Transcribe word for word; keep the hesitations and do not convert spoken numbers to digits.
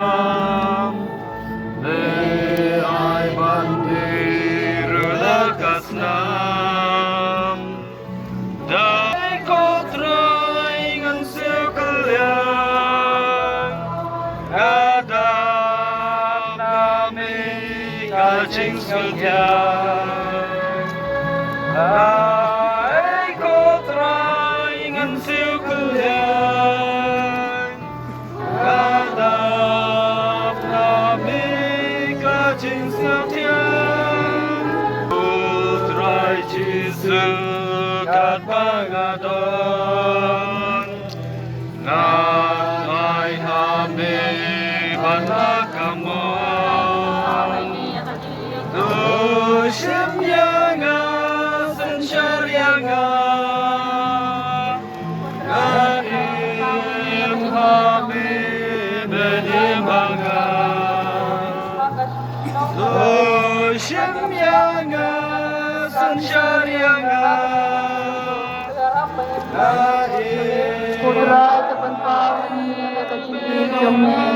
Me ai ban dei ruh la ka snam. Dei ko Trai ngan siew kylliang. Nga dap na me ka jingsngewthiang. Dei ko Trai ngan siew kylliang. Nga dap na me ka jingsngewthiang. Ko Trai Jisu katba nga don. Nga ai ha me bad la ka mon. To shim ïa nga, synshar ïa nga. Nga im ha me, me im ha nga. To shim ïa nga, synshar ïa nga. Nga im. Ko Trai, to pynpaw ïa ka jingim jong me.